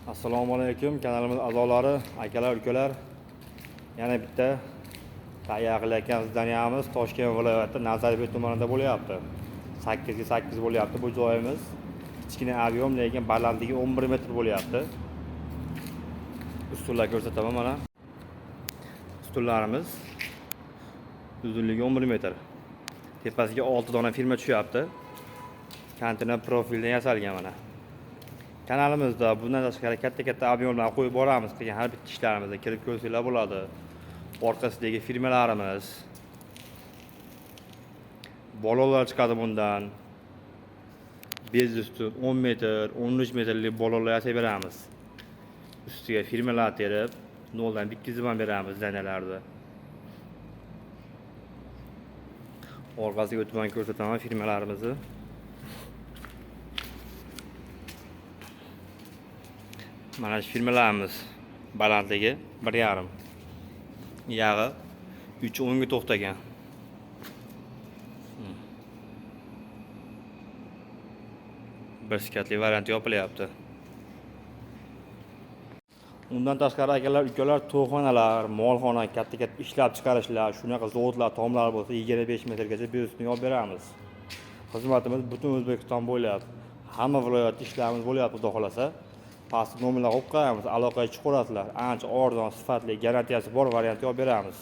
Assalomu alaykum kanalimiz a'zolari, akalar, ukalar. Yana bitta tayyor qilayotgan здания miz Toshkent viloyati Nazarbek tumanida bo'lyapti. 8 ga 8 bo'lyapti bu joyimiz. Kichkina объем, lekin balandligi 11 metr bo'lyapti. Ustunlar ko'rsataman mana. Ustunlarimiz uzunligi 11 metr. Tepasiga 6 dona firma tushyapti. Konteyner profildan yasalgan mana. Kanalimizda bundan tashqari katta-katta объем lar qo'yib boramiz. Qilgan har bitta ishlarimizda kirib ko'rsanglar bo'ladi. Orqasidagi firmalarimiz. Balonlar chiqadi bundan. Bez ustun 10 metr, 13 metrlik balonlar yasab beramiz. Ustiga firmalar terib, noldan bitkazib ham beramiz здания larni. Orqasiga o'tib ham ko'rsataman firmalarimizni. Mana shu firmalarimiz balandligi 1,5. Yag'i 3.10 ga to'xtagan. Bir skatli variant yopilyapti. Undan tashqari akalar, ukalar, to'yxonalar, molxona, katta-katta ishlab chiqarishlar, shunaqa zavodlar, tomlar bo'lsa 25 metrgacha bez ustun yopib beramiz. Xizmatimiz butun O'zbekiston bo'ylab, hamma viloyatda ishlarimiz bo'lyapti, xudo xolasa. Past nomerlar qo'yib qo'yamiz, aloqaga chiqaverasizlar. Ancha arzon, sifatli, garantiyasi bor variant yopib beramiz.